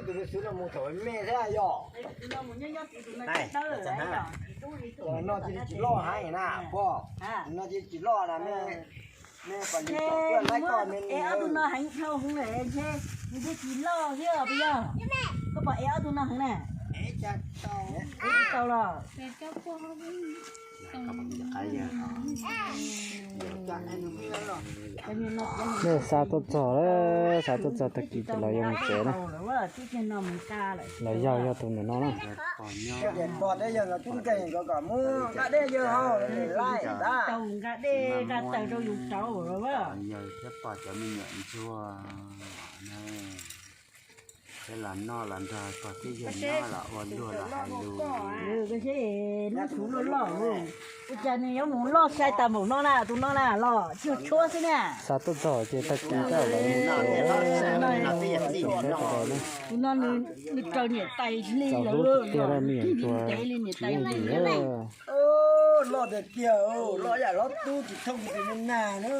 Tus me xwb no mus thaum me thiab yog. Noj cia li tsis loj heev na pog, noj cia li tsis loj na me, me pom li tau tuaj laib koj me. Es ob tug no heev dhau hwv lawm ntshe nws thiaj tsis loj thiab puas yog? Koj pom es ob tug no heev na. Tsis tau los. Nej xa tuaj txog lawm, xa tuaj txog tag kis ces los yog mus tsev na. Los yog yog tus ntawm no na. Tau nqa dej nqa taws rau yus rauv. Yawg thiab pog cov me nyuam ntsuag, thiab los noj los nrog pog thiab yawg noj los ua luag los hais lus. Lub suv loj loj, ua cas nws yuav mus loj sai tas npaum no na, tus no na los tsis tshuab xwb na. Xa tuaj txog ces tag kis tau lawm mus tsev. Tus no nws raws niam tais li lawm, tiag rau me nyuam ntsuag ntev li niam tais li. Loj tiag tiag, loj yam hlob tub tsis thooj tus me nag na.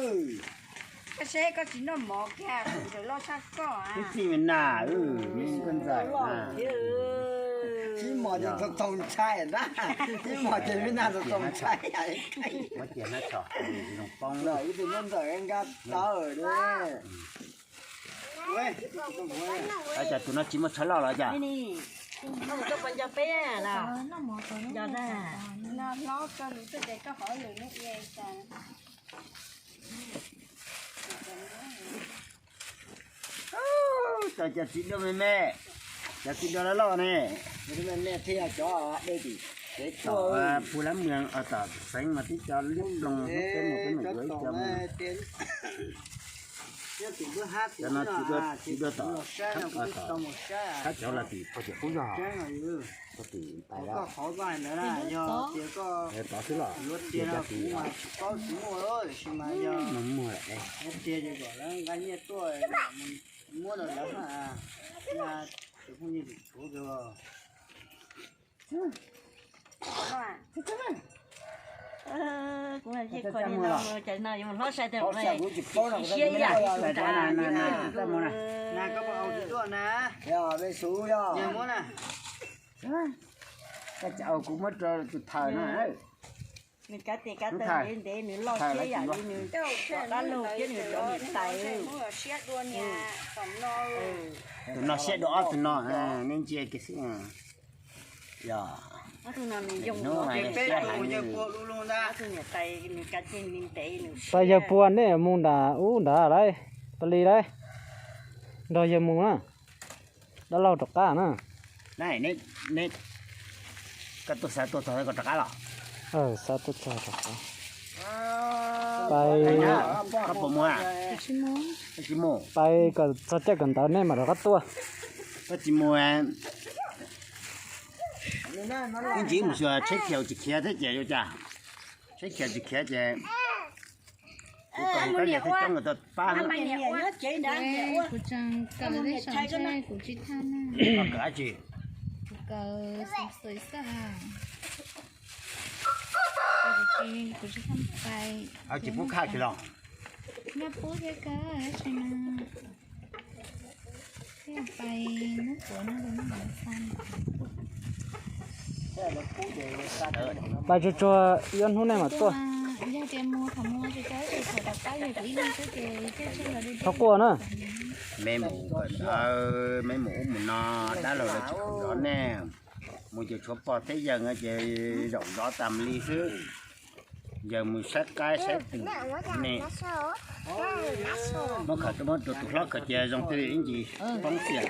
Koj seb koj tsis noj mov kiag, tus ntawd loj tshaj koj. Twb txij me nag, me koj ntxawm na. Ib mos ces txaus txaus ntshai na, ib mos ces me nag txaus txaus ntshai. Muab cia hnab tsho zoo poob. Ib tug me ntxawm nkag tawv. Cas tus no tsis muaj tshawv loj los cas? Koj puas nco peb na? Nco na. Cov txiv duaj me me, cov txiv duaj loj loj ne. Pug lab mws tom xeev mas tib co liab ploog, peb mus peb mus yuav ib co mus. Cov no txiv duaj tom, thab cov los tim pog tim qub zog, pog tim pais lawm. Tod xwb los, mus muag lawm. Muab rau lawv, tus phooj ywg tus tshuv. Kuv cia qhov no, cov no yuav hlob sai tag, siab ib yam. Koj muab rau tus thawj no. Nws kav tes kav taw ntev ntev, nws loj siab yam li nws dab laug thiab nws cov niam tais. Tus no siab dua ob tug no, nej ntsia kiag xwb. Pab yawg pua nej mus nram ub nrad lauj, pab li lauj, nrog yawg mus na, dab laug rov qab na. Koj tuaj xav tuaj txog koj rov qab los? Xav tuaj txog rov qab. Pais, koj puas mus? Tsis mus. Pais kom txog caij kawm ntawv nej mam rov qab tuaj. Koj tsis mus. Ib ntsis mus xyuas tsheb khiav tsis khiav thiab ces yuav cas? Tsheb khiav tsis khiav ces kuv kom hu kab lia thiab coob los tuaj pab. Kuv tseem kawm tej saum ntshe kuv tsis thaj na. Kawm dab tsi? Kuv kawm xav xwm xwb. Kuv tsis thaj pais. Tsis pub khaj tsis los? Nyob pub thiab kawm dab tsi no. Thiaj pais hnub puav no los noj mov xaus. Pais tsuag tsuag ib ob hnub nej mam tuaj. Yog tias mus thaum mus tsis tau ces thaum rov qab yog kuv ib leeg xwb ces thiaj tsheej los li. Thov quaj na. Me mus kawm ntawv, me mus ub mus no, dab laug lawv tsis khoom zov nej. Mus ces tshuav pog thiab yawg ces zaum zov tas li xwb. Yawg mus saib qaib saib twm ne. Muab khaws tuaj muab rau tus hlob khaws cia zoo thiaj li ib ntsis poob xiam.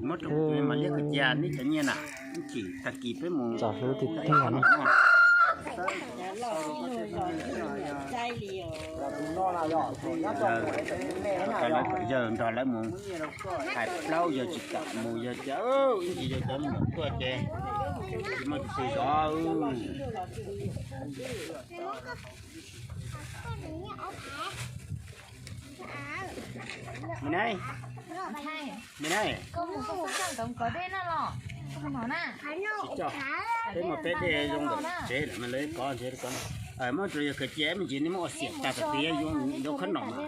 Muab rau kuv tus me mas liab khaws cia neb cov nyiaj na, ib chim tag kis peb mus txom hlub tiag tiag no. Yawg nrog lawv mus hais plaub yawg tsis kam mus, yawg tias ib ntsis yawg cov me nyuam tuaj ces tsis muaj tus twg zov. Me ne, me ne, tsis coj, peb muaj peb dej zoo ntawm tsev lawm mas lawv kov ntshe kov. Muab rau yog khaws cia me ntsis nej muab ua xiam tas kom tias yuav khawb nom mas.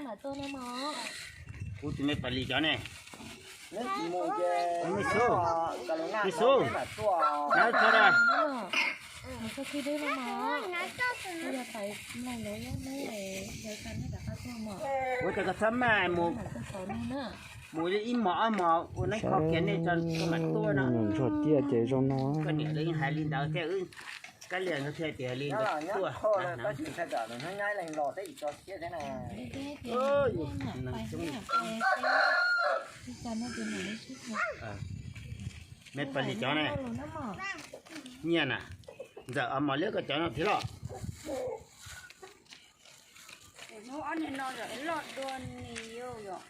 Kuv tus me Pas Lis cov ne. Me xub, me xub, nab tso da. Ua cas koj txhob maj mus, mus ib hmos ob hmos ua neeb kho kiag nej tso mam tuaj no. Ntsuag tiaj ces zoo no. Koj niam lawv yeej hais li ntawd thiab, kab lias nkawd thiaj tias li ntawd tuaj. Me Pas Lis cov ne, nyiaj na, ntxawm mos liab koj cov no thiab los. Hnub ob niag no yog loj dua ni yom.